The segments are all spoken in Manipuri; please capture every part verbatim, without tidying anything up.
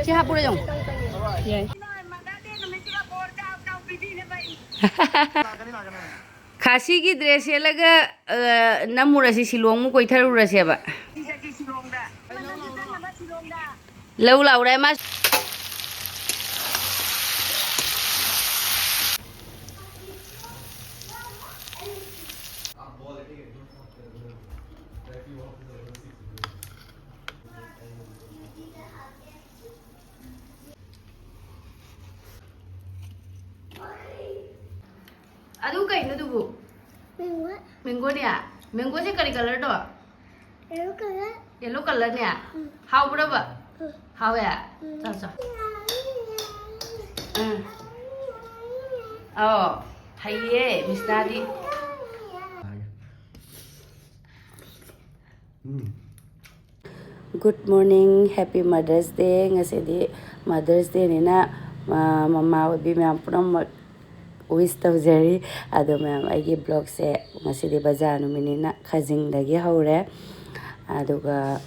ꯁꯤ ꯍꯥꯞꯄꯨꯔꯣ ꯌꯦꯡꯉꯣ꯫ ꯌꯥꯏ꯫ ꯈꯥꯁꯤꯒꯤ ꯗ꯭ꯔꯦꯁ ꯁꯦꯠꯂꯒ, ꯑ, ꯅꯝꯃꯨꯔꯁꯤ, ꯁꯤꯂꯣꯡꯃꯨꯛ ꯀꯣꯏꯊꯔꯨꯔꯁꯦꯕ꯫ ꯂꯧ ꯂꯥꯎꯔꯦ ꯃꯥ꯫ ꯑꯗꯨ ꯀꯩꯅꯣ ꯑꯗꯨꯕꯨ? Mango. Mangoꯅꯦ? Mangoꯁꯦ ꯀꯔꯤ colorꯗꯣ? Yellow color. Yellow colorꯅꯦ? ꯎꯝ. ꯍꯥꯎꯕ꯭ꯔꯕ? ꯎꯝ. ꯍꯥꯎꯋꯦ? ꯎꯝ. ꯆꯥꯎ, ꯆꯥꯎ. ꯎꯝ. ꯑꯧ, ꯍꯩꯌꯦ, ꯃꯤꯁꯅꯥꯗꯤ꯫ ꯎꯝ. Good morning, happy Mother's Day꯫ ꯉꯁꯤꯗꯤ Mother's Dayꯅꯤꯅ, ꯃ-, ꯃꯃꯥ ꯑꯣꯏꯕꯤ ꯃꯌꯥꯝ ꯄꯨꯝꯅꯃꯛ wish ꯇꯧꯖꯔꯤ꯫ ꯑꯗꯣ ꯃꯌꯥꯝ, ꯑꯩꯒꯤ vlogꯁꯦ ꯉꯁꯤꯗꯤ ꯕꯖꯥꯔ ꯅꯨꯃꯤꯠꯅꯤꯅ ꯈꯥꯖꯤꯡꯗꯒꯤ ꯍꯧꯔꯦ꯫ ꯑꯗꯨꯒ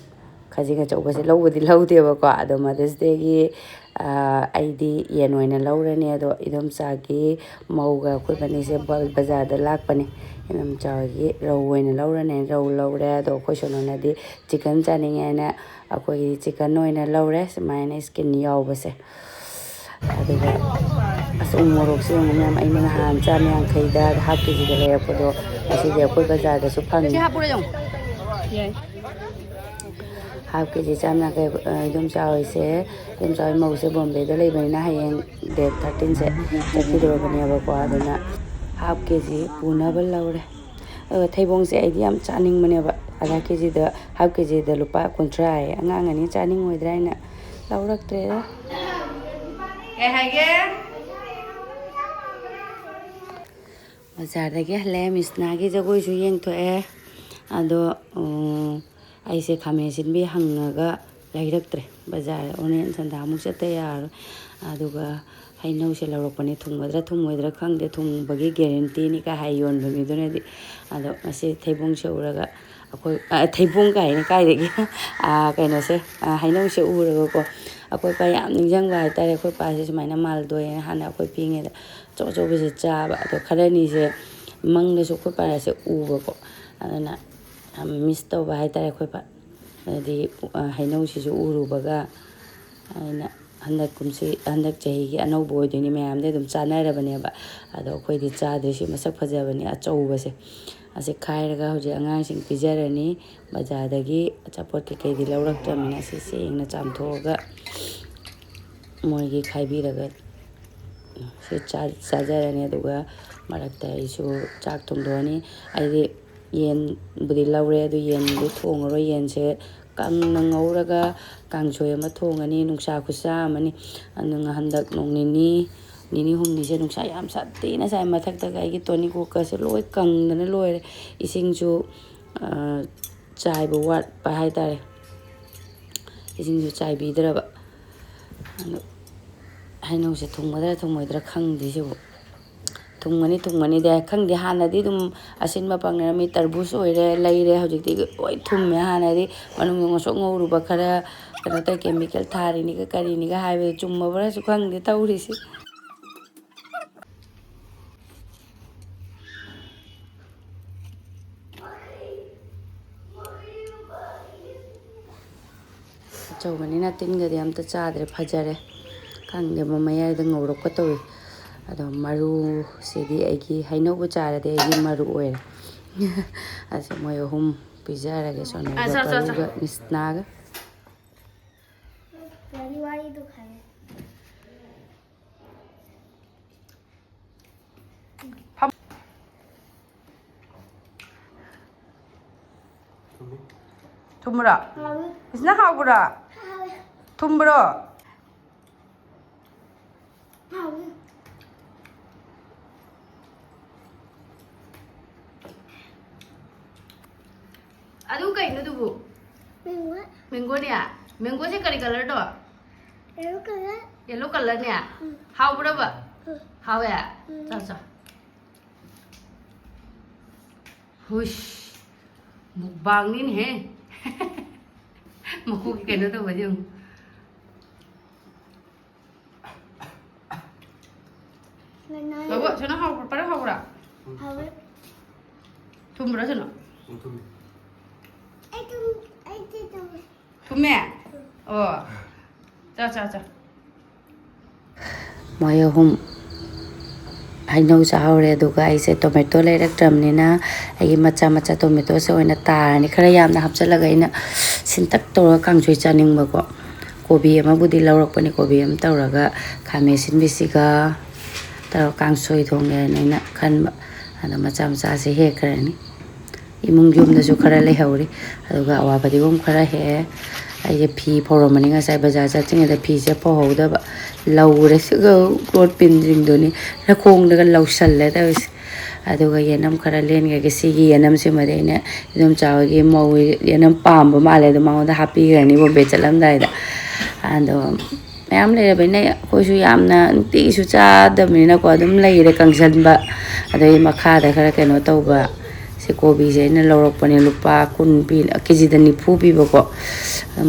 ꯈꯥꯖꯤꯡ ꯑꯆꯧꯕꯁꯦ ꯂꯧꯕꯗꯤ ꯂꯧꯗꯦꯕꯀꯣ꯫ ꯑꯗꯣ Mother's Dayꯒꯤ, ꯑ, ꯑꯩꯗꯤ ꯌꯦꯟ ꯑꯣꯏꯅ ꯂꯧꯔꯅꯤ꯫ ꯑꯗꯣ ꯏꯗꯣꯝꯆꯥꯒꯤ ꯃꯧꯒ ꯑꯩꯈꯣꯏ ꯕꯥꯅꯤꯁꯦ ꯕ-, ꯕꯖꯥꯔꯗ ꯂꯥꯛꯄꯅꯦ꯫ ꯏꯗꯣꯝꯆꯥ ꯍꯣꯏꯒꯤ ꯔꯧ ꯑꯣꯏꯅ ꯂꯧꯔꯅꯤ꯫ ꯔꯧ ꯂꯧꯔꯦ꯫ ꯑꯗꯣ ꯑꯩꯈꯣꯏ ꯁꯣꯅꯣꯅꯗꯤ chicken ꯆꯥꯅꯤꯡꯉꯦ ꯍꯥꯏꯅ ꯑꯩꯈꯣꯏꯒꯤ chicken ꯑꯣꯏꯅ ꯂꯧꯔꯦ꯫ ꯁꯨꯃꯥꯏꯅ skin ꯌꯥꯎꯕꯁꯦ꯫ ꯑꯗꯨꯒ ꯑꯁ, ꯎ ꯃꯣꯔꯣꯛꯁꯦ ꯌꯦꯡꯉꯨ ꯃꯌꯥꯝ, ꯑꯩꯅ ꯅꯍꯥꯟ ꯆꯥꯝ ꯌꯥꯡꯈꯩꯗ half KGꯗ ꯂꯩꯔꯛꯄꯗꯣ ꯉꯁꯤꯗꯤ ꯑꯩꯈꯣꯏ ꯕꯖꯥꯔꯗꯁꯨ ꯐꯪꯉꯤ꯫ ꯁꯤ ꯍꯥꯞꯄꯨꯔꯣ ꯌꯦꯡꯉꯨ꯫ ꯌꯥꯏ꯫ Half KG ꯆꯥꯝ ꯌꯥꯡꯈꯩ, ꯑ, ꯏꯗꯣꯝꯆꯥ ꯍꯣꯏꯁꯦ, ꯏꯗꯣꯝꯆꯥ ꯍꯣꯏ ꯃꯧꯁꯦ ꯕꯣꯝꯕꯦꯗ ꯂꯩꯕꯅꯤꯅ ꯍꯌꯦꯡ date thirteenꯁꯦ ꯆꯠꯈꯤꯗꯧꯔꯕꯅꯦꯕꯀꯣ꯫ ꯑꯗꯨꯅ half KG ꯄꯨꯅꯕ ꯂꯧꯔꯦ꯫ ꯑꯗꯨꯒ ꯊꯩꯕꯣꯡꯁꯦ ꯑꯩꯗꯤ ꯌꯥꯝ ꯆꯥꯅꯤꯡꯕꯅꯦꯕ꯫ ꯑꯗ KGꯗ, half KGꯗ ꯂꯨꯄꯥ ꯀꯨꯟꯊ꯭ꯔꯥ ꯍꯥꯏꯌꯦ꯫ ꯑꯉꯥꯡ ꯑꯅꯤ ꯆꯥꯅꯤꯡꯉꯣꯏꯗ꯭ꯔꯥ ꯍꯥꯏꯅ ꯂꯧꯔꯛꯇ꯭ꯔꯦꯗ꯫ ꯀꯩ ꯍꯥꯏꯒꯦ? ꯕꯖꯥꯔꯗꯒꯤ ꯍꯜꯂꯛꯑꯦ, ꯃꯤꯁꯅꯥꯒꯤ ꯖꯒꯣꯏꯁꯨ ꯌꯦꯡꯊꯣꯛꯑꯦ꯫ ꯑꯗꯣ, ꯎꯝ, ꯑꯩꯁꯦ ꯈꯥꯃꯦꯟ ꯑꯁꯤꯟꯕꯤ ꯍꯪꯉꯒ ꯂꯩꯔꯛꯇ꯭ꯔꯦ꯫ ꯕꯖꯥꯔ ꯑꯣꯅꯦꯟ ꯁꯟꯗꯥ ꯑꯃꯨꯛ ꯆꯠꯇ ꯌꯥꯔꯔꯣꯏ꯫ ꯑꯗꯨꯒ ꯍꯩꯅꯧꯁꯦ ꯂꯧꯔꯛꯄꯅꯦ꯫ ꯊꯨꯝꯒꯗ꯭ꯔꯥ ꯊꯨꯝꯃꯣꯏꯗ꯭ꯔꯥ ꯈꯪꯗꯦ, ꯊꯨꯝꯕꯒꯤ guaranteeꯅꯤ ꯀꯥꯏ ꯍꯥꯏ ꯌꯣꯟꯕ ꯃꯤꯗꯨꯅꯗꯤ꯫ ꯑꯗꯣ ꯉꯁꯤ ꯊꯩꯕꯣꯡꯁꯦ ꯎꯔꯒ ꯑꯩꯈꯣꯏ, ꯑ, ꯊꯩꯕꯣꯡ ꯀꯥꯏꯅ ꯀꯥꯏꯗꯒꯤ, ꯑ, ꯀꯩꯅꯣꯁꯦ, ꯑ, ꯍꯩꯅꯧꯁꯦ ꯎꯔꯒꯀꯣ, ꯑꯩꯈꯣꯏ ꯄꯥ ꯌꯥꯝ ꯅꯤꯡꯁꯤꯡꯕ ꯍꯥꯏꯇꯥꯔꯦ꯫ ꯑꯩꯈꯣꯏ ꯄꯥꯁꯦ ꯁꯨꯃꯥꯏꯅ ꯃꯥꯜꯗꯣꯏꯅ ꯍꯥꯟꯅ ꯑꯩꯈꯣꯏ ꯄꯤꯛꯏꯉꯩꯗ ꯑꯆꯧ ꯑꯆꯧꯕꯁꯦ ꯆꯥꯕ꯫ ꯑꯗꯣ ꯈꯔ ꯑꯅꯤꯁꯦ ꯃꯪꯗꯁꯨ ꯑꯩꯈꯣꯏ ꯄꯥꯁꯦ ꯎꯕꯀꯣ꯫ ꯑꯗꯨꯅ ꯌꯥꯝ ꯃꯤꯁ ꯇꯧꯕ ꯍꯥꯏꯇꯥꯔꯦ ꯑꯩꯈꯣꯏ ꯄꯥ꯫ ꯑꯗꯒꯤ, ꯑ, ꯍꯩꯅꯧꯁꯤꯁꯨ ꯎꯔꯨꯕꯒ ꯑꯩꯅ ꯍꯟꯗꯛ ꯀꯨꯝꯁꯤ, ꯍꯟꯗꯛ ꯆꯍꯤꯒꯤ ꯑꯅꯧꯕ ꯑꯣꯏꯗꯣꯏꯅꯤ, ꯃꯌꯥꯝꯗꯤ ꯑꯗꯨꯝ ꯆꯥꯅꯔꯕꯅꯦꯕ꯫ ꯑꯗꯣ ꯑꯩꯈꯣꯏꯗꯤ ꯆꯥꯗ꯭ꯔꯤ꯫ ꯁꯤ ꯃꯁꯛ ꯐꯖꯕꯅꯤ, ꯑꯆꯧꯕꯁꯦ꯫ ꯑꯁꯤ ꯈꯥꯏꯔꯒ ꯍꯧꯖꯤꯛ ꯑꯉꯥꯡꯁꯤꯡ ꯄꯤꯖꯔꯅꯤ꯫ ꯕꯖꯥꯔꯗꯒꯤ ꯑꯆꯥꯄꯣꯠ ꯀꯩꯀꯩꯗꯤ ꯂꯧꯔꯛꯇ꯭ꯔꯕꯅꯤꯅ ꯑꯁꯤ ꯁꯦꯡꯅ ꯆꯥꯝꯊꯣꯛꯑꯒ ꯃꯣꯏꯒꯤ ꯈꯥꯏꯕꯤꯔꯒ ꯁꯤ ꯆꯥ-, ꯆꯥꯖꯔꯅꯤ꯫ ꯑꯗꯨꯒ ꯃꯔꯛꯇ ꯑꯩꯁꯨ ꯆꯥꯛ ꯊꯣꯡꯗꯣꯛꯑꯅꯤ꯫ ꯑꯩꯗꯤ ꯌꯦꯟꯕꯨꯗꯤ ꯂꯧꯔꯦ, ꯑꯗꯨ ꯌꯦꯟꯗꯨ ꯊꯣꯡꯉꯔꯣꯏ꯫ ꯌꯦꯟꯁꯦ ꯀꯪꯅ ꯉꯧꯔꯒ ꯀꯥꯡꯁꯣꯏ ꯑꯃ ꯊꯣꯡꯉꯅꯤ꯫ ꯅꯨꯡꯁꯥ ꯈꯨꯠꯁꯥ ꯑꯃꯅꯤ꯫ ꯑꯗꯨꯅ ꯍꯟꯗꯛ ꯅꯣꯡ ꯅꯤꯅꯤ, ꯅꯤꯅꯤ ꯍꯨꯝꯅꯤꯁꯦ ꯅꯨꯡꯁꯥ ꯌꯥꯝ ꯁꯥꯊꯤꯅ ꯁꯥꯏ꯫ ꯃꯊꯛꯇꯒ ꯑꯩꯒꯤ ꯇꯣꯅꯤꯀꯣꯛꯀꯁꯦ ꯂꯣꯏ ꯀꯪꯗꯅ ꯂꯣꯏꯔꯦ꯫ ꯏꯁꯤꯡꯁꯨ, ꯑ, ꯆꯥꯏꯕ ꯋꯥꯠꯄ ꯍꯥꯏꯇꯥꯔꯦ꯫ ꯏꯁꯤꯡꯁꯨ ꯆꯥꯏꯕꯤꯗ꯭ꯔꯕ꯫ ꯑꯗꯨ ꯍꯩꯅꯧꯁꯦ ꯊꯨꯝꯒꯗ꯭ꯔꯥ ꯊꯨꯝꯃꯣꯏꯗ꯭ꯔꯥ ꯈꯪꯗꯦ ꯁꯤꯕꯨ꯫ ꯊꯨꯝꯒꯅꯤ, ꯊꯨꯝꯒꯅꯤꯗꯤ ꯍꯥꯏ꯫ ꯈꯪꯗꯦ, ꯍꯥꯟꯅꯗꯤ ꯑꯗꯨꯝ ꯑꯁꯤꯟꯕ ꯄꯛꯅꯔꯝꯃꯤ꯫ ꯇꯔꯕꯨꯖ ꯑꯣꯏꯔꯦ, ꯂꯩꯔꯦ, ꯍꯧꯖꯤꯛꯇꯤ ꯂꯣꯏ ꯊꯨꯝꯃꯦ꯫ ꯍꯥꯟꯅꯗꯤ ꯃꯅꯨꯡꯗ ꯉꯁꯣꯛ ꯉꯧꯔꯨꯕ ꯈꯔ, ꯀꯩꯅꯣ ꯇꯧ, ꯀꯦꯃꯤꯀꯦꯜ ꯊꯥꯔꯤꯅꯤꯒ ꯀꯔꯤꯅꯤꯒ ꯍꯥꯏꯕꯗꯣ ꯆꯨꯝꯃꯕ꯭ꯔꯥꯁꯨ ꯈꯪꯗꯦ ꯇꯧꯔꯤꯁꯤ꯫ ꯑꯆꯧꯕꯅꯤꯅ ꯇꯤꯟꯒꯗꯤ ꯑꯝꯇ ꯆꯥꯗ꯭ꯔꯦ, ꯐꯖꯔꯦ꯫ ꯈꯪꯗꯦ, ꯃꯃꯌꯥꯏꯗ ꯉꯧꯔꯛꯄ ꯇꯧꯏ꯫ ꯑꯗꯣ ꯃꯔꯨꯁꯤꯗꯤ ꯑꯩꯒꯤ, ꯍꯩꯅꯧꯕꯨ ꯆꯥꯔꯗꯤ ꯑꯩꯒꯤ ꯃꯔꯨ ꯑꯣꯏꯔꯦ꯫ ꯑꯁꯤ ꯃꯣꯏ ꯑꯍꯨꯝ ꯄꯤꯖꯔꯒꯦ, ꯁꯣꯅꯨꯒ, ꯑ, ꯆꯥꯎ, ꯆꯥꯎ, ꯆꯥꯎ꯫ ꯕꯂꯨꯒ ꯅꯤꯁꯅꯥꯒ꯫ ꯒꯥꯔꯤ ꯋꯥꯔꯤꯗꯨ ꯈꯥꯏꯌꯦ꯫ ꯊꯨꯝꯕ꯭ꯔꯣ? ꯍꯥꯎꯋꯤ꯫ ꯏꯁꯅ ꯍꯥꯎꯕ꯭ꯔꯣ? ꯍꯥꯎꯋꯤ꯫ ꯊꯨꯝꯕ꯭ꯔꯣ? ꯍꯥꯎꯋꯤ꯫ ꯑꯗꯨ ꯀꯩꯅꯣ ꯑꯗꯨꯕꯨ? ꯃꯦꯡꯒꯣ꯫ ꯃꯦꯡꯒꯣꯅꯦ? ꯃꯦꯡꯒꯣꯁꯦ ꯀꯔꯤ ꯀꯂꯔꯗꯣ? Yellow colour. ꯌꯦꯜꯂꯣ ꯀꯂꯔꯅꯦ? ꯎꯝ꯫ ꯍꯥꯎꯕ꯭ꯔꯕ? ꯎꯝ꯫ ꯍꯥꯎꯋꯦ? ꯎꯝ꯫ ꯆꯥꯎ, ꯆꯥꯎ꯫ ꯍꯨꯏꯁ, ꯃꯨꯛꯕꯥꯡꯅꯤꯅꯦꯍꯦ꯫ ꯃꯀꯣꯛꯀꯤ ꯀꯩꯅꯣ ꯇꯧꯕꯁꯦ ꯌꯦꯡꯉꯨ꯫ ꯕꯣꯕꯣꯛ, ꯁꯅꯥ ꯍꯥꯎꯕ꯭ꯔꯥ? ꯄꯔꯥ ꯍꯥꯎꯕ꯭ꯔꯥ? ꯍꯥꯎꯋꯦ꯫ ꯊꯨꯝꯕ꯭ꯔꯥ ꯁꯅꯥ? ꯎꯝ, ꯊꯨꯝꯃꯦ꯫ ꯑꯩ ꯊꯨꯝ-, ꯑꯩꯗꯤ ꯊꯨꯝꯃꯦ꯫ ꯊꯨꯝꯃꯦ? ꯑꯣ꯫ ꯆꯥ, ꯆꯥ, ꯆꯥ꯫ ꯃꯣꯏ ꯑꯍꯨꯝ ꯍꯩꯅꯧ ꯆꯥꯍꯧꯔꯦ, ꯑꯗꯨꯒ ꯑꯩꯁꯦ tomato ꯂꯩꯔꯛꯇ꯭ꯔꯕꯅꯤꯅ ꯑꯩꯒꯤ ꯃꯆꯥ ꯃꯆꯥ tomatoꯁꯦ ꯑꯣꯏꯅ ꯇꯥꯔꯅꯤ꯫ ꯈꯔ ꯌꯥꯝꯅ ꯍꯥꯞꯆꯤꯜꯂꯒ ꯑꯩꯅ ꯁꯤꯟꯇꯛ ꯇꯧꯔꯒ ꯀꯥꯡꯁꯣꯏ ꯆꯥꯅꯤꯡꯕꯀꯣ꯫ ꯀꯣꯕꯤ ꯑꯃꯕꯨꯗꯤ ꯂꯧꯔꯛꯄꯅꯤ, ꯀꯣꯕꯤ ꯑꯃ ꯇꯧꯔꯒ ꯈꯥꯃꯦꯟ ꯑꯁꯤꯟꯕꯤꯁꯤꯒ ꯇꯧꯔꯒ ꯀꯥꯡꯁꯣꯏ ꯊꯣꯡꯒꯦ ꯍꯥꯏꯅ ꯑꯩꯅ ꯈꯟꯕ꯫ ꯑꯗꯣ ꯃꯆꯥ ꯃꯆꯥꯁꯦ ꯍꯦꯛꯈ꯭ꯔꯅꯤ꯫ ꯏꯃꯨꯡ ꯌꯨꯝꯗꯁꯨ ꯈꯔ ꯂꯩꯍꯧꯔꯤ꯫ ꯑꯗꯨꯒ ꯑꯋꯥ ꯐꯗꯤꯒꯣꯝ ꯈꯔ ꯍꯦꯛꯑꯦ꯫ ꯑꯩꯁꯦ ꯐꯤ ꯐꯧꯔꯝꯕꯅꯤ ꯉꯁꯥꯏ ꯕꯖꯥꯔ ꯆꯠꯇ꯭ꯔꯤꯉꯩꯗ, ꯐꯤꯁꯦ ꯐꯧꯍꯧꯗꯕ꯫ ꯂꯧꯔꯦ ꯁꯤꯒ ꯀ꯭ꯂꯣꯠ ꯄꯤꯟꯁꯤꯡꯗꯨꯅꯤ꯫ ꯅꯥꯀꯣꯡꯗꯒ ꯂꯧꯁꯜꯂꯦ ꯇꯧꯔꯤꯁꯦ꯫ ꯑꯗꯨꯒ ꯌꯦꯅꯝ ꯈꯔ ꯂꯦꯟꯈ꯭ꯔꯒꯦ꯫ ꯁꯤꯒꯤ ꯌꯦꯅꯝꯁꯤꯃꯗꯤ ꯑꯩꯅ ꯏꯗꯣꯝꯆꯥ ꯍꯣꯏꯒꯤ ꯃꯧ ꯌꯦꯅꯝ ꯄꯥꯝꯕ ꯃꯥꯜꯂꯦ, ꯑꯗꯣ ꯃꯉꯣꯟꯗ ꯍꯥꯞꯄꯤꯈ꯭ꯔꯅꯤ ꯕꯣꯝꯕꯦ ꯆꯠꯂꯝꯗꯥꯏꯗ꯫ ꯑꯗꯣ ꯃꯌꯥꯝ ꯂꯩꯔꯕꯅꯤꯅ ꯑꯩꯈꯣꯏꯁꯨ ꯌꯥꯝꯅ ꯅꯨꯡꯇꯤꯒꯤꯁꯨ ꯆꯥꯗꯕꯅꯤꯅꯀꯣ, ꯑꯗꯨꯝ ꯂꯩꯔꯦ ꯀꯪꯁꯟꯕ꯫ ꯑꯗꯩ ꯃꯈꯥꯗ ꯈꯔ ꯀꯩꯅꯣ ꯇꯧꯕ꯫ ꯁꯤ ꯀꯣꯕꯤꯁꯦ ꯑꯩꯅ ꯂꯧꯔꯛꯄꯅꯦ, ꯂꯨꯄꯥ ꯀꯨꯟ ꯄꯤ, ꯀꯦꯖꯤꯗ ꯅꯤꯐꯨ ꯄꯤꯕꯀꯣ꯫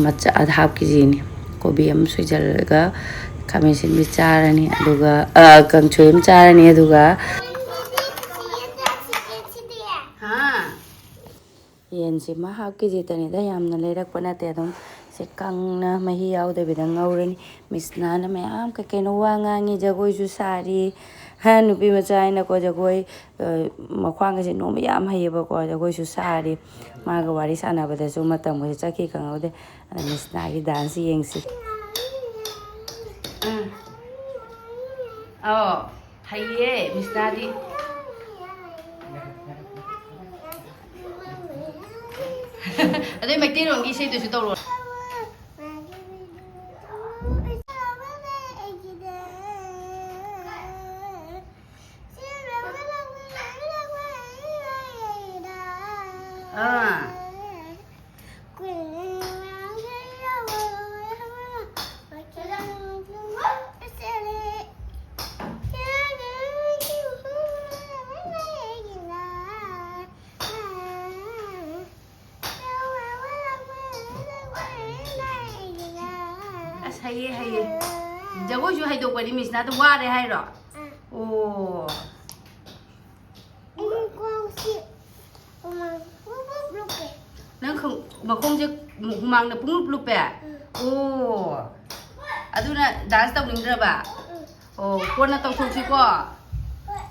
ꯃꯆꯥ half ꯀꯦꯖꯤꯅꯤ꯫ ꯀꯣꯕꯤ ꯑꯃ ꯁꯣꯏꯖꯜꯂꯒ ꯈꯥꯃꯦꯟ ꯑꯁꯤꯟꯕꯤ ꯆꯥꯔꯅꯤ, ꯑꯗꯨꯒ, ꯑ, ꯀꯥꯡꯁꯣꯏ ꯑꯃ ꯆꯥꯔꯅꯤ, ꯑꯗꯨꯒ ꯍꯥ? ꯌꯦꯟꯁꯤꯃ half ꯀꯦꯖꯤꯇꯅꯤꯗ, ꯌꯥꯝꯅ ꯂꯩꯔꯛꯄ ꯅꯠꯇꯦ꯫ ꯑꯗꯨꯝ ꯁꯦ ꯀꯪꯅ ꯃꯍꯤ ꯌꯥꯎꯗꯕꯤꯗ ꯉꯧꯔꯅꯤ꯫ ꯃꯤꯁꯅꯥꯅ ꯃꯌꯥꯝ ꯀꯩ ꯀꯩꯅꯣ ꯋꯥ ꯉꯥꯡꯉꯤ, ꯖꯒꯣꯏꯁꯨ ꯁꯥꯔꯤ꯫ ꯍꯥ, ꯅꯨꯄꯤ ꯃꯆꯥ ꯍꯥꯏꯅꯀꯣ, ꯖꯒꯣꯏ, ꯑ, ꯃꯈ꯭ꯋꯥꯡꯒꯁꯦ ꯅꯣꯝꯕ ꯌꯥꯝ ꯍꯩꯌꯦꯕꯀꯣ, ꯖꯒꯣꯏꯁꯨ ꯁꯥꯔꯤ꯫ ꯃꯥꯒ ꯋꯥꯔꯤ ꯁꯥꯟꯅꯕꯗꯁꯨ ꯃꯇꯝꯒꯁꯦ ꯆꯠꯈꯤ ꯈꯪꯍꯧꯗꯦ꯫ ꯑꯗ ꯃꯤꯁꯅꯥꯒꯤ dance ꯌꯦꯡꯁꯤ꯫ ꯎꯝ꯫ ꯑꯧ, ꯍꯩꯌꯦ ꯃꯤꯁꯅꯥꯗꯤ꯫ ꯑꯗꯨꯏ ꯃꯩꯇꯩꯂꯣꯟꯒꯤ ꯏꯁꯩꯗꯨꯁꯨ ꯇꯧꯔꯣ꯫ ꯑꯥ꯫ ꯑꯁ, ꯍꯩꯌꯦ, ꯍꯩꯌꯦ꯫ ꯖꯒꯣꯏꯁꯨ ꯍꯩꯗꯣꯛꯄꯅꯤ, ꯃꯤꯁꯅ ꯑꯗꯨꯝ ꯋꯥꯔꯦ ꯍꯥꯏꯔꯣ? ꯑꯣ꯫ ꯑꯩꯒꯤ ꯈꯣꯡꯁꯤ ꯍꯨꯃꯥꯡ ꯄꯨꯞ ꯄꯨꯞ ꯂꯨꯞꯄꯦ꯫ ꯅꯪ ꯈꯣꯡ-, ꯃꯈꯣꯡꯁꯦ ꯍꯨꯃꯥꯡꯅ ꯄꯨꯡꯂꯨꯞ ꯂꯨꯞꯄꯦ? ꯎꯝ꯫ ꯑꯣ꯫ ꯑꯗꯨꯅ ꯗꯥꯟꯁ ꯇꯧꯅꯤꯡꯗ꯭ꯔꯕ? ꯎꯝ꯫ ꯑꯣ, ꯀꯣꯟꯅ ꯇꯧꯊꯣꯛꯁꯤꯀꯣ꯫ ꯍꯣꯏ꯫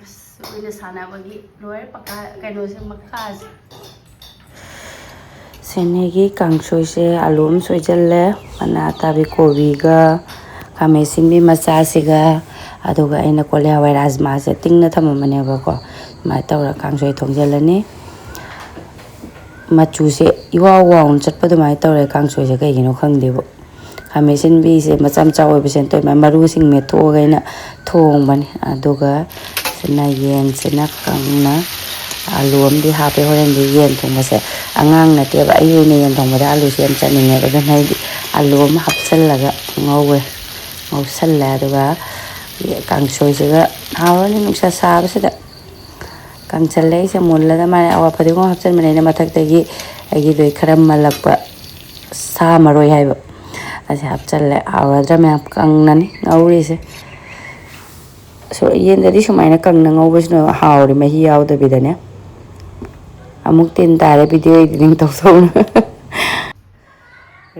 ꯑꯁ, ꯑꯩꯈꯣꯏꯅ ꯁꯥꯟꯅꯕꯒꯤ ꯂꯣꯏꯔꯦ ꯄꯀꯥ, ꯀꯩꯅꯣꯁꯦ, ꯃꯈꯥꯁꯦ꯫ ꯁꯦꯅꯦꯒꯤ ꯀꯥꯡꯁꯣꯏꯁꯦ ꯑꯂꯨ ꯑꯃ ꯁꯣꯏꯖꯜꯂꯦ, ꯃꯅꯥ ꯑꯇꯥꯕꯤ ꯀꯣꯕꯤꯒ, ꯈꯥꯃꯦꯟ ꯑꯁꯤꯟꯕꯤ ꯃꯆꯥꯁꯤꯒ, ꯑꯗꯨꯒ ꯑꯩꯅ ꯀꯣꯂꯤ ꯍꯋꯥꯏ ꯔꯥꯖꯃꯥꯁꯦ ꯇꯤꯡꯅ ꯊꯝꯃꯝꯕꯅꯦꯕꯀꯣ꯫ ꯑꯗꯨꯃꯥꯏꯅ ꯇꯧꯔꯒ ꯀꯥꯡꯁꯣꯏ ꯊꯣꯡꯖꯤꯜꯂꯅꯤ꯫ ꯃꯆꯨꯁꯦ ꯏꯋꯥꯎ ꯋꯥꯎꯅ ꯆꯠꯄ ꯑꯗꯨꯃꯥꯏꯅ ꯇꯧꯔꯦ ꯀꯥꯡꯁꯣꯏꯁꯦ, ꯀꯩꯒꯤꯅꯣ ꯈꯪꯗꯦꯕ꯫ ꯈꯥꯃꯦꯟ ꯑꯁꯤꯟꯕꯤꯁꯦ ꯃꯆꯥ ꯃꯆꯥ ꯑꯣꯏꯕꯁꯦ ꯇꯣꯏꯃ ꯃꯔꯨꯁꯤꯡ ꯃꯦꯠꯊꯣꯛꯑꯒ ꯑꯩꯅ ꯊꯣꯡꯕꯅꯤ꯫ ꯑꯗꯨꯒ ꯁꯤꯅ ꯌꯦꯟꯁꯤꯅ ꯀꯪꯅ ꯑꯂꯨ ꯑꯃꯗꯤ ꯍꯥꯞꯄꯦ꯫ ꯍꯣꯔꯦꯟꯗꯤ ꯌꯦꯟ ꯊꯣꯡꯕꯁꯦ ꯑꯉꯥꯡ ꯅꯠꯇꯦꯕ, ꯑꯩ ꯑꯣꯏꯅ ꯌꯦꯟ ꯊꯣꯡꯕꯗ ꯑꯂꯨꯁꯦ ꯌꯥꯝ ꯆꯥꯅꯤꯡꯉꯦꯕ꯫ ꯑꯗꯨꯅ ꯑꯩꯗꯤ ꯑꯂꯨ ꯑꯃ ꯍꯥꯞꯆꯜꯂꯒ ꯉꯧꯋꯦ, ꯉꯧꯁꯜꯂꯦ꯫ ꯑꯗꯨꯒ ꯀꯥꯡꯁꯣꯏꯁꯤꯒ ꯍꯥꯎꯔꯅꯤ ꯅꯨꯡꯁꯥ ꯁꯥꯕꯁꯤꯗ꯫ ꯀꯪꯁꯜꯂꯦ ꯑꯩꯁꯦ ꯃꯨꯜꯂꯒ꯫ ꯃꯥꯅ ꯑꯋꯥ ꯐꯗꯤꯒꯣꯝ ꯍꯥꯞꯆꯤꯟꯕꯅꯦ ꯑꯩꯅ ꯃꯊꯛꯇꯒꯤ, ꯑꯩꯒꯤꯗꯨ ꯈꯔ ꯃꯜꯂꯛꯄ ꯁꯥ ꯃꯔꯣꯏ ꯍꯥꯏꯕ, ꯑꯁꯤ ꯍꯥꯞꯆꯜꯂꯦ꯫ ꯍꯥꯎꯔꯗ꯭ꯔꯥ ꯃꯌꯥꯝ? ꯀꯪꯅꯅꯤ ꯉꯧꯔꯤꯁꯦ꯫ ꯁꯣ-, ꯌꯦꯟꯗꯗꯤ ꯁꯨꯃꯥꯏꯅ ꯀꯪꯅ ꯉꯧꯕꯁꯤꯅ ꯍꯥꯎꯔꯦ, ꯃꯍꯤ ꯌꯥꯎꯗꯕꯤꯗꯅꯦ꯫ ꯑꯃꯨꯛ ꯇꯤꯟ ꯇꯥꯔꯦ video editing ꯇꯧꯊꯣꯛꯅ꯫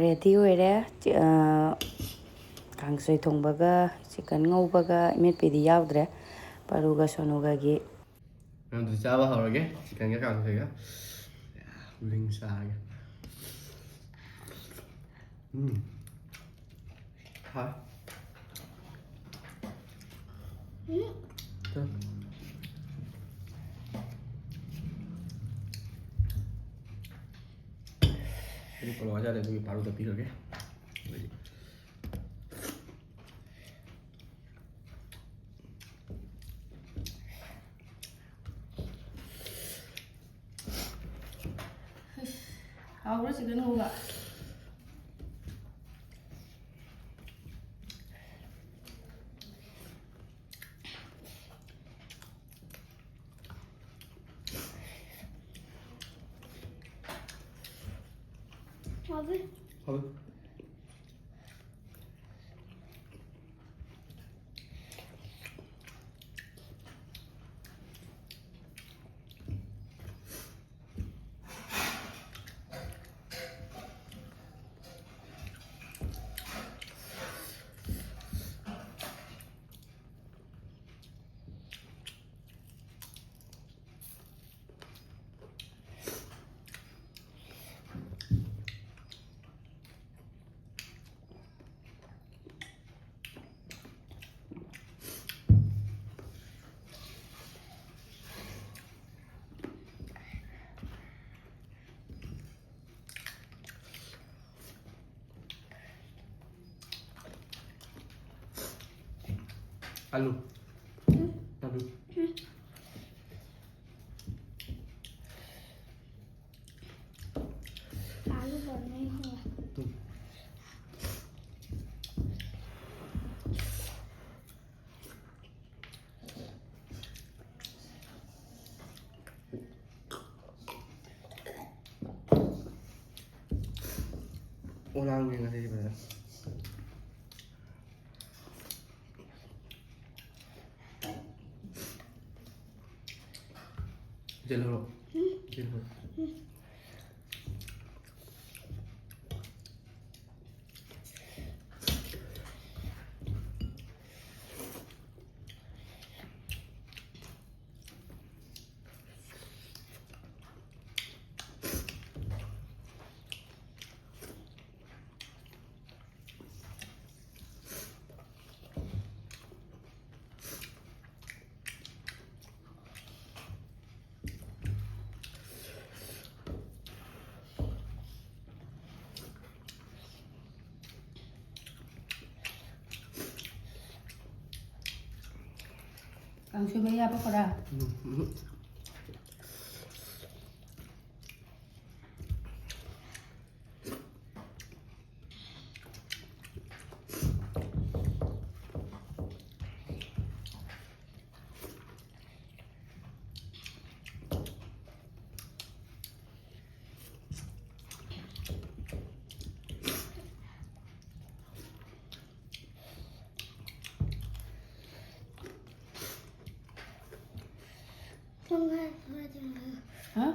Ready ꯑꯣꯏꯔꯦ꯫ ꯆꯤ-, ꯑ, ꯀꯥꯡꯁꯣꯏ ꯊꯣꯡꯕꯒ chicken ꯉꯧꯕꯒ, ꯏꯃꯦꯠꯄꯤꯗꯤ ꯌꯥꯎꯗ꯭ꯔꯦ꯫ ꯄꯔꯨꯒ ꯁꯣꯅꯨꯒꯒꯤ꯫ ꯑꯗꯨ ꯆꯥꯕ ꯍꯧꯔꯒꯦ, chickenꯒ ꯀꯥꯡꯁꯣꯏꯒ꯫ Wings ꯆꯥꯔꯒꯦ꯫ ꯎꯝ꯫ ꯍꯥꯎ꯫ ꯑꯩꯗꯤ ꯄꯣꯂꯣ ꯆꯥꯗꯦ, ꯑꯗꯨꯒꯤ ꯄꯥꯔꯨꯗ ꯄꯤꯈ꯭ꯔꯒꯦ꯫ ꯍꯥꯎꯕ꯭ꯔꯣ chicken ꯉꯧꯕ? ꯍꯥꯎꯋꯤ꯫ ꯍꯥꯎꯋꯤ꯫ ꯑꯂꯨ꯫ ꯑꯂꯨ꯫ ꯑꯣꯂꯥꯡꯕꯤ ꯉꯁꯤꯗꯤ ꯐꯖꯅ꯫ ꯆꯦꯜꯂꯨꯔꯣ꯫ ꯆꯦꯜꯂꯨꯔꯣ꯫ ꯀꯥꯡꯁꯣꯏ ꯃꯌꯥ ꯄꯀꯧꯔꯥ꯫ ꯎꯝ, ꯎꯝ꯫ ꯍꯥ?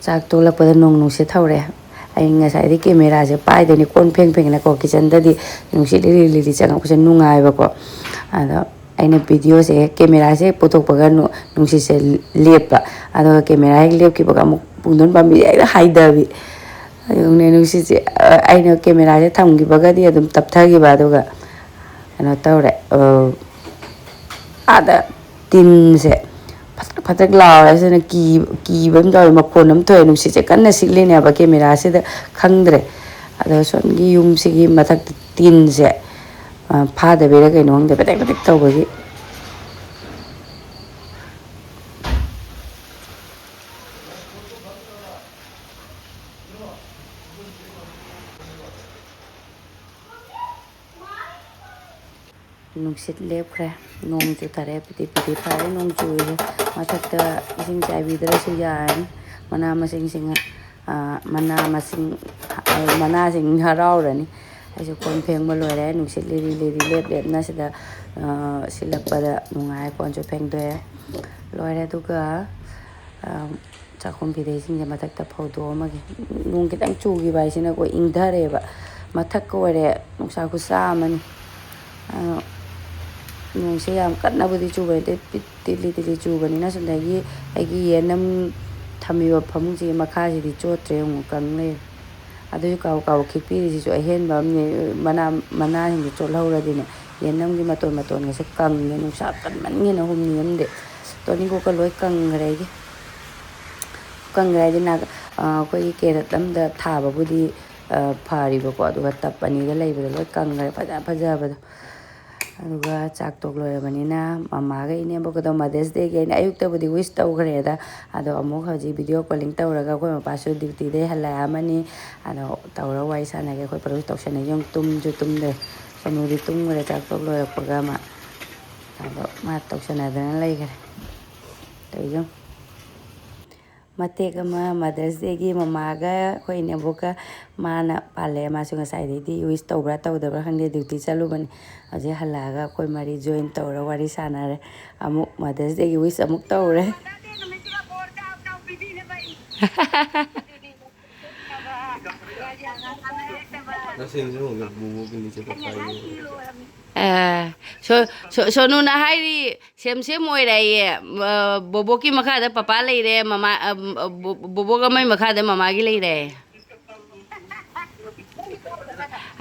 ꯆꯥꯛ ꯇꯣꯛꯂꯛꯄꯗ ꯅꯣꯡ ꯅꯨꯡꯁꯤꯠ ꯍꯧꯔꯦ꯫ ꯑꯩ ꯉꯁꯥꯏꯗꯤ ꯀꯦꯃꯦꯔꯥꯁꯦ ꯄꯥꯏꯗꯣꯏꯅꯤ, ꯀꯣꯟ ꯐꯦꯡ ꯐꯦꯡꯅꯀꯣ, ꯀꯤꯠꯆꯟꯗꯗꯤ ꯅꯨꯡꯁꯤꯠ ꯂꯤꯔꯤ ꯂꯤꯔꯤ ꯆꯪꯉꯛꯄꯁꯦ ꯅꯨꯡꯉꯥꯏꯕꯀꯣ꯫ ꯑꯗꯣ ꯑꯩꯅ ꯚꯤꯗꯤꯑꯣꯁꯦ ꯍꯦꯛ ꯀꯦꯃꯦꯔꯥꯁꯦ ꯍꯦꯛ ꯄꯨꯊꯣꯛꯄꯒ ꯅꯨ-, ꯅꯨꯡꯁꯤꯠꯁꯦ ꯂꯦꯞꯄ꯫ ꯑꯗꯨꯒ ꯀꯦꯃꯦꯔꯥ ꯍꯦꯛ ꯂꯦꯞꯈꯤꯕꯒ ꯑꯃꯨꯛ ꯄꯨꯡꯗꯣꯟ ꯄꯥꯝꯕꯤꯁꯦ ꯍꯦꯛꯇ ꯍꯥꯏꯗꯕꯤ꯫ ꯑꯗꯨꯅꯦ ꯅꯨꯡꯁꯤꯠꯁꯦ, ꯑ, ꯑꯩꯅ ꯀꯦꯃꯦꯔꯥꯁꯦ ꯊꯝꯈꯤꯕꯒꯗꯤ ꯑꯗꯨꯝ ꯇꯞꯊꯈꯤꯕ, ꯑꯗꯨꯒ ꯀꯩꯅꯣ ꯇꯧꯔꯦ, ꯑ, ꯑꯥꯗ ꯇꯤꯟꯁꯦ ꯐꯠꯇ꯭ꯔꯛ ꯐꯠꯇ꯭ꯔꯛ ꯂꯥꯎꯔꯦ꯫ ꯑꯁꯤꯅ ꯀꯤ-, ꯀꯤꯕ ꯑꯃ ꯇꯧꯋꯦ, ꯃꯈꯣꯟ ꯑꯃ ꯊꯣꯛꯑꯦ꯫ ꯅꯨꯡꯁꯤꯠꯁꯦ ꯀꯟꯅ ꯁꯤꯠꯂꯤꯅꯦꯕ, ꯀꯦꯃꯦꯔꯥꯁꯤꯗ ꯈꯪꯗ꯭ꯔꯦ꯫ ꯑꯗꯣ ꯁꯣꯝꯒꯤ ꯌꯨꯝꯁꯤꯒꯤ ꯃꯊꯛꯇ ꯇꯤꯟꯁꯦ, ꯑ, ꯐꯥꯗꯕꯩꯔꯥ ꯀꯩꯅꯣ ꯈꯪꯗꯦ, ꯄꯦꯇꯦꯛ ꯄꯦꯇꯦꯛ ꯇꯧꯕꯒꯤ꯫ ꯅꯨꯡꯁꯤꯠ ꯂꯦꯞꯈ꯭ꯔꯦ, ꯅꯣꯡ ꯆꯨꯊꯔꯦ, ꯄꯤꯗꯤ ꯄꯤꯗꯤ ꯐꯔꯦ ꯅꯣꯡ ꯆꯨꯔꯤꯁꯦ꯫ ꯃꯊꯛꯇ ꯏꯁꯤꯡ ꯆꯥꯏꯕꯤꯗ꯭ꯔꯁꯨ ꯌꯥꯔꯅꯤ꯫ ꯃꯅꯥ ꯃꯁꯤꯡꯁꯤꯡ, ꯑ, ꯃꯅꯥ ꯃꯁꯤꯡ, ꯑ, ꯃꯅꯥꯁꯤꯡ ꯍꯔꯥꯎꯔꯅꯤ꯫ ꯑꯩꯁꯨ ꯀꯣꯟ ꯐꯦꯡꯕ ꯂꯣꯏꯔꯦ꯫ ꯅꯨꯡꯁꯤꯠ ꯂꯤꯔꯤ ꯂꯤꯔꯤ ꯂꯦꯞ ꯂꯦꯞꯅ ꯁꯤꯗ, ꯑ, ꯁꯤꯜꯂꯛꯄꯗ ꯅꯨꯡꯉꯥꯏ꯫ ꯀꯣꯟꯁꯨ ꯐꯦꯡꯗꯣꯛꯑꯦ꯫ ꯂꯣꯏꯔꯦ꯫ ꯑꯗꯨꯒ, ꯑ, ꯆꯥꯛꯈꯨꯝ ꯐꯤꯗꯩꯁꯤꯡꯁꯦ ꯃꯊꯛꯇ ꯐꯧꯗꯣꯛꯑꯝꯃꯒꯦ꯫ ꯅꯣꯡ ꯈꯤꯇꯪ ꯆꯨꯈꯤꯕ ꯍꯥꯏꯁꯤꯅꯀꯣ, ꯏꯪꯊꯔꯦꯕ꯫ ꯃꯊꯛꯀ ꯑꯣꯏꯔꯦ, ꯅꯨꯡꯁꯥ ꯈꯨꯁꯥ ꯑꯃꯅꯤ꯫ ꯑ, ꯅꯣꯡꯁꯦ ꯌꯥꯝ ꯀꯟꯅꯕꯨꯗꯤ ꯆꯨꯕ ꯅꯠꯇꯦ, ꯄꯤꯠ-, ꯇꯤꯠꯂꯤ ꯇꯤꯠꯂꯤ ꯆꯨꯕꯅꯤꯅ, ꯁꯣꯝꯗꯒꯤ ꯑꯩꯒꯤ ꯌꯦꯟ ꯑꯃ ꯊꯝꯃꯤꯕ ꯐꯃꯨꯡꯁꯤꯒꯤ ꯃꯈꯥꯁꯤꯗꯤ ꯆꯣꯠꯇ꯭ꯔꯦ, ꯑꯃꯨꯛ ꯀꯪ ꯂꯩꯔꯦ꯫ ꯑꯗꯨꯁꯨ ꯀꯥꯕꯛ ꯀꯥꯕꯛ ꯈꯤꯛꯄꯤꯔꯤꯁꯤꯁꯨ ꯑꯍꯦꯟꯕ ꯑꯃꯅꯦ꯫ ꯃꯅꯥ, ꯃꯅꯥꯁꯤꯡꯗꯣ ꯆꯣꯠꯍꯧꯔꯗꯤꯅꯦ, ꯌꯦꯟꯗꯝꯒꯤ ꯃꯇꯣꯟ ꯃꯇꯣꯟꯒꯁꯦ ꯀꯪꯉꯦ, ꯅꯨꯡꯁꯥ ꯀꯟꯃꯟꯒꯤꯅ ꯍꯨꯝꯅꯤ ꯑꯃꯗꯤ꯫ ꯇꯣꯅꯤꯡꯀꯣꯛꯀ ꯂꯣꯏ ꯀꯪꯈ꯭ꯔꯦ ꯑꯩꯒꯤ꯫ ꯀꯪꯈ꯭ꯔꯦ ꯍꯥꯏꯗꯤ ꯅꯥ-, ꯑ, ꯑꯩꯈꯣꯏꯒꯤ ꯀꯦꯔꯦꯠ ꯑꯝꯗ ꯊꯥꯕꯕꯨꯗꯤ, ꯑ, ꯐꯔꯤꯕꯀꯣ, ꯑꯗꯨꯒ ꯇꯞ ꯑꯅꯤꯗ ꯂꯩꯕꯗꯣ ꯂꯣꯏ ꯀꯪꯈ꯭ꯔꯦ, ꯐꯖ ꯐꯖꯕꯗꯣ꯫ ꯑꯗꯨꯒ ꯆꯥꯛ ꯇꯣꯛ ꯂꯣꯏꯔꯕꯅꯤꯅ ꯃꯃꯥꯒ ꯏꯅꯦꯝꯕꯣꯛꯀꯗꯣ Mother's Dayꯒꯤ ꯑꯩꯅ ꯑꯌꯨꯛꯇꯕꯨꯗꯤ wish ꯇꯧꯈ꯭ꯔꯦꯗ, ꯑꯗꯣ ꯑꯃꯨꯛ ꯍꯧꯖꯤꯛ video calling ꯇꯧꯔꯒ ꯑꯩꯈꯣꯏ ꯃꯄꯥꯁꯨ dutyꯗꯩ ꯍꯜꯂꯛꯑꯃꯅꯤ, ꯑꯗꯣ ꯇꯧꯔ ꯋꯥꯔꯤ ꯁꯥꯟꯅꯒꯦ꯫ ꯑꯩꯈꯣꯏ ꯄꯨꯂꯞ ꯇꯧꯁꯟꯅꯩꯁꯦ ꯌꯦꯡꯉꯨ, ꯇꯨꯝꯁꯨ ꯇꯨꯝꯗ꯭ꯔꯦ꯫ ꯁꯣꯅꯨꯗꯤ ꯇꯨꯝꯈ꯭ꯔꯦ ꯆꯥꯛ ꯇꯣꯛ ꯂꯣꯏꯔꯛꯄꯒ ꯑꯃ, ꯑꯗꯣ ꯃꯥ ꯇꯧꯁꯟꯅꯗꯅ ꯂꯩꯈ꯭ꯔꯦ꯫ ꯇꯧꯔꯤꯁꯦ ꯌꯦꯡꯉꯨ꯫ ꯃꯇꯦꯛ ꯑꯃ Mother's Dayꯒꯤ ꯃꯃꯥꯒ ꯑꯩꯈꯣꯏ ꯏꯅꯦꯝꯕꯣꯛꯀ ꯃꯥꯅ ꯄꯥꯜꯂꯦ꯫ ꯃꯥꯁꯨ ꯉꯁꯥꯏꯗꯩꯗꯤ wish ꯇꯧꯕ꯭ꯔꯥ ꯇꯧꯗꯕ꯭ꯔꯥ ꯈꯪꯗꯦ, duty ꯆꯠꯂꯨꯕꯅꯤ꯫ ꯍꯧꯖꯤꯛ ꯍꯜꯂꯛꯑꯒ ꯑꯩꯈꯣꯏ ꯃꯔꯤ join ꯇꯧꯔ ꯋꯥꯔꯤ ꯁꯥꯟꯅꯔꯦ꯫ ꯑꯃꯨꯛ Mother's Dayꯒꯤ wish ꯑꯃꯨꯛ ꯇꯧꯔꯦ꯫ ꯑ, ꯁꯣ-, ꯁꯣ-, ꯁꯣꯅꯨꯅ ꯍꯥꯏꯔꯤ, "ꯁꯦꯝ ꯁꯦꯝ ꯑꯣꯏꯔꯦꯌꯦ, ꯑ, ꯕꯣꯕꯣꯛꯀꯤ ꯃꯈꯥꯗ ꯄꯄꯥ ꯂꯩꯔꯦ, ꯃꯃꯥ, ꯑ, ꯕꯣ-, ꯕꯣꯕꯣꯛ ꯑꯃꯒꯤ ꯃꯈꯥꯗ ꯃꯃꯥꯒꯤ ꯂꯩꯔꯦ"꯫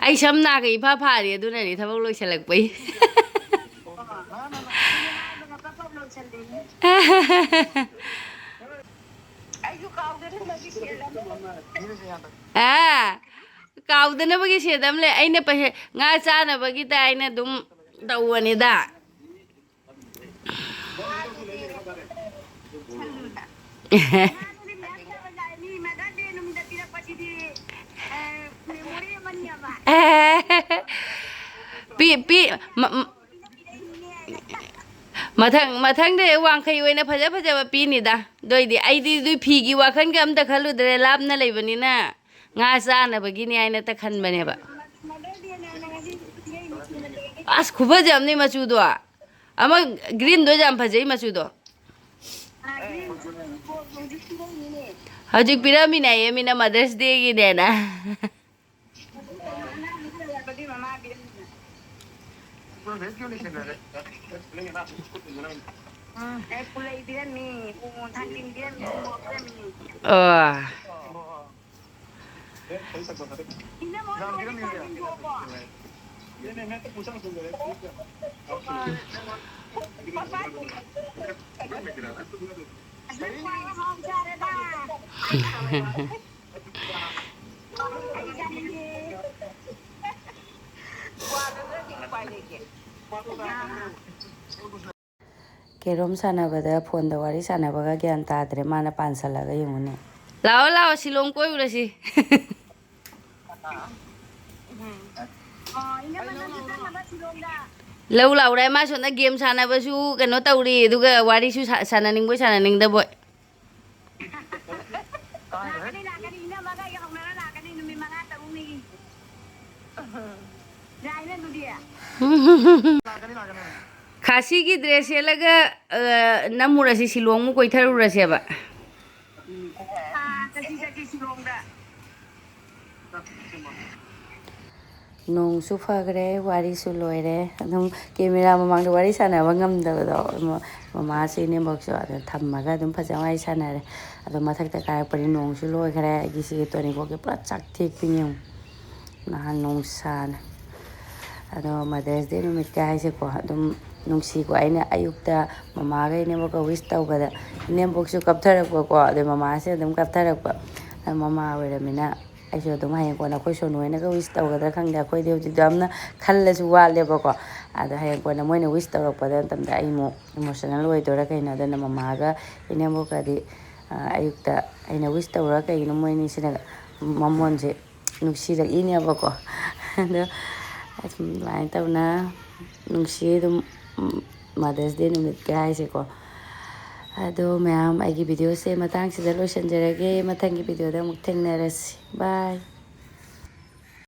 ꯑꯩ ꯁꯝ ꯅꯥꯒ ꯏꯐꯥ ꯐꯥꯔꯤ, ꯑꯗꯨꯅꯅꯤ ꯊꯕꯛ ꯂꯣꯏꯁꯤꯜꯂꯛꯄꯩ꯫ ꯑꯥ, ꯀꯥꯎꯗꯅꯕꯒꯤ ꯁꯦꯠ ꯑꯃ ꯂꯩ꯫ ꯑꯩꯅ ꯄꯩꯁꯥ, ꯉꯥ ꯆꯥꯅꯕꯒꯤ ꯇꯥꯏꯅ ꯑꯗꯨꯝ ꯇꯧꯕꯅꯤꯗ꯫ ꯄꯤ, ꯄꯤ, ꯃ-, ꯃ-, ꯃꯊꯪ, ꯃꯊꯪꯗ ꯋꯥꯡꯈꯩ ꯑꯣꯏꯅ ꯐꯖ ꯐꯖꯕ ꯄꯤꯅꯤꯗ꯫ ꯑꯗꯨꯏꯗꯤ ꯑꯩꯗꯤ ꯑꯗꯨꯏ ꯐꯤꯒꯤ ꯋꯥꯈꯜꯒ ꯑꯝꯇ ꯈꯜꯂꯨꯗ꯭ꯔꯦ, ꯂꯥꯞꯅ ꯂꯩꯕꯅꯤꯅ꯫ ꯉꯥ ꯆꯥꯅꯕꯒꯤꯅꯤ ꯍꯥꯏꯅ ꯇ ꯈꯟꯕꯅꯦꯕ꯫ ꯑꯁ, ꯈꯨꯐꯖꯕꯅꯤ ꯃꯆꯨꯗꯣ꯫ ꯑꯃ ꯒ꯭ꯔꯤꯟꯗꯣ ꯌꯥꯝ ꯐꯖꯩ ꯃꯆꯨꯗꯣ꯫ ꯍꯧꯖꯤꯛ ꯄꯤꯔꯝꯃꯤꯅꯦ ꯃꯤꯅ Mother's Dayꯒꯤꯅꯦꯅ꯫ ꯑꯣ꯫ ꯀꯦꯔꯣꯝ ꯁꯥꯟꯅꯕꯗ ꯐꯣꯟꯗ ꯋꯥꯔꯤ ꯁꯥꯟꯅꯕꯒ ꯒ꯭ꯌꯥꯟ ꯇꯥꯗ꯭ꯔꯦ, ꯃꯥꯅ ꯄꯥꯟꯁꯜꯂꯒ ꯌꯦꯡꯉꯨꯅꯦ꯫ ꯂꯥꯛꯑꯣ, ꯂꯥꯛꯑꯣ, ꯁꯤꯂꯣꯡ ꯀꯣꯏꯔꯨꯔꯁꯤ꯫ ꯂꯧ ꯂꯥꯎꯔꯦ, ꯃꯥ ꯁꯣꯝꯗ ꯒꯦꯝ ꯁꯥꯟꯅꯕꯁꯨ ꯀꯩꯅꯣ ꯇꯧꯔꯤ, ꯑꯗꯨꯒ ꯋꯥꯔꯤꯁꯨ ꯁꯥ-, ꯁꯥꯟꯅꯅꯤꯡꯕꯣꯏ ꯁꯥꯟꯅꯅꯤꯡꯗꯕꯣꯏ꯫ ꯂꯥꯛꯀꯅꯤ, ꯂꯥꯛꯀꯅꯤ, ꯏꯅꯝꯃꯒ ꯑꯩꯒ ꯍꯧꯅꯔ ꯂꯥꯛꯀꯅꯤ, ꯅꯨꯃꯤꯠ ꯃꯉꯥ ꯇꯔꯨꯛꯅꯤꯒꯤ꯫ ꯌꯥꯏꯅꯦ ꯑꯗꯨꯗꯤ꯫ ꯈꯥꯁꯤꯒꯤ ꯗ꯭ꯔꯦꯁ ꯁꯦꯠꯂꯒ, ꯑ, ꯅꯝꯃꯨꯔꯁꯤ, ꯁꯤꯂꯣꯡꯃꯨꯛ ꯀꯣꯏꯊꯔꯨꯔꯁꯦꯕ꯫ ꯑꯥ, ꯆꯠꯁꯤ, ꯆꯠꯁꯤ, ꯁꯤꯂꯣꯡꯗ꯫ ꯅꯣꯡꯁꯨ ꯐꯈ꯭ꯔꯦ, ꯋꯥꯔꯤꯁꯨ ꯂꯣꯏꯔꯦ꯫ ꯑꯗꯨꯝ ꯀꯦꯃꯦꯔꯥ ꯃꯃꯥꯡꯗ ꯋꯥꯔꯤ ꯁꯥꯟꯅꯕ ꯉꯝꯗꯕꯗꯣ, ꯃ-, ꯃꯃꯥꯁꯨ ꯏꯅꯦꯝꯕꯣꯛꯁꯨ꯫ ꯑꯗꯨ ꯊꯝꯃꯒ ꯑꯗꯨꯝ ꯐꯖꯅ ꯋꯥꯔꯤ ꯁꯥꯟꯅꯔꯦ꯫ ꯑꯗꯣ ꯃꯊꯛꯇ ꯀꯥꯔꯛꯄꯅꯤ, ꯅꯣꯡꯁꯨ ꯂꯣꯏꯈ꯭ꯔꯦ꯫ ꯑꯩꯒꯤ ꯁꯤꯒꯤ ꯇꯣꯅꯤꯡꯈꯣꯛꯁꯦ ꯄꯨꯔꯥ ꯆꯥꯛ ꯊꯦꯛꯄꯤꯅꯤ ꯌꯦꯡꯉꯨ꯫ ꯅꯍꯥꯟ ꯅꯣꯡꯁꯥꯅ꯫ ꯑꯗꯣ Mother's Day ꯅꯨꯃꯤꯠꯀ ꯍꯥꯏꯁꯦꯀꯣ, ꯑꯗꯨꯝ ꯅꯨꯡꯁꯤꯀꯣ꯫ ꯑꯩꯅ ꯑꯌꯨꯛꯇ ꯃꯃꯥꯒ ꯏꯅꯦꯝꯕꯣꯛꯀ wish ꯇꯧꯕꯗ, ꯏꯅꯦꯝꯕꯣꯛꯁꯨ ꯀꯞꯊꯔꯛꯄꯀꯣ, ꯑꯗꯩ ꯃꯃꯥꯁꯦ ꯑꯗꯨꯝ ꯀꯞꯊꯔꯛꯄ꯫ ꯑꯗꯣ ꯃꯃꯥ ꯑꯣꯏꯔꯃꯤꯅ ꯑꯩꯁꯨ ꯑꯗꯨꯝ ꯍꯌꯦꯡ ꯀꯣꯟꯅ ꯑꯩꯈꯣꯏ ꯁꯣꯅꯨ ꯍꯣꯏꯅꯒ wish ꯇꯧꯒꯗ꯭ꯔꯥ ꯈꯪꯗꯦ, ꯑꯩꯈꯣꯏꯗꯤ ꯍꯧꯖꯤꯛꯇꯤ ꯌꯥꯝꯅ ꯈꯜꯂꯁꯨ ꯋꯥꯠꯂꯦꯕꯀꯣ꯫ ꯑꯗꯣ ꯍꯌꯦꯡ ꯀꯣꯟꯅ ꯃꯣꯏꯅ wish ꯇꯧꯔꯛꯄꯗ ꯃꯇꯝꯗ ꯑꯩ ꯑꯃꯨꯛ emotional ꯑꯣꯏꯗꯣꯏꯔꯥ ꯀꯩꯅꯣ꯫ ꯑꯗꯨꯅ ꯃꯃꯥꯒ ꯏꯅꯦꯝꯕꯣꯛꯀꯗꯤ, ꯑ, ꯑꯌꯨꯛꯇ ꯑꯩꯅ wish ꯇꯧꯔꯒ ꯀꯩꯒꯤꯅꯣ ꯃꯣꯏꯅꯤꯁꯤꯅ ꯃꯃꯣꯟꯁꯦ ꯅꯨꯡꯁꯤꯔꯛꯏꯅꯦꯕꯀꯣ꯫ ꯑꯗꯣ ꯑꯗꯨꯃꯥꯏꯅ ꯇꯧꯅ ꯅꯨꯡꯁꯤ ꯑꯗꯨꯝ, ꯎꯝ, Mother's Day ꯅꯨꯃꯤꯠꯀ ꯍꯥꯏꯁꯦꯀꯣ꯫ ꯑꯗꯣ ꯃꯌꯥꯝ, ꯑꯩꯒꯤ videoꯁꯦ ꯃꯇꯥꯡꯁꯤꯗ ꯂꯣꯏꯁꯤꯟꯖꯔꯒꯦ꯫ ꯃꯊꯪꯒꯤ videoꯗ ꯑꯃꯨꯛ ꯊꯦꯡꯅꯔꯁꯤ꯫ Bye꯫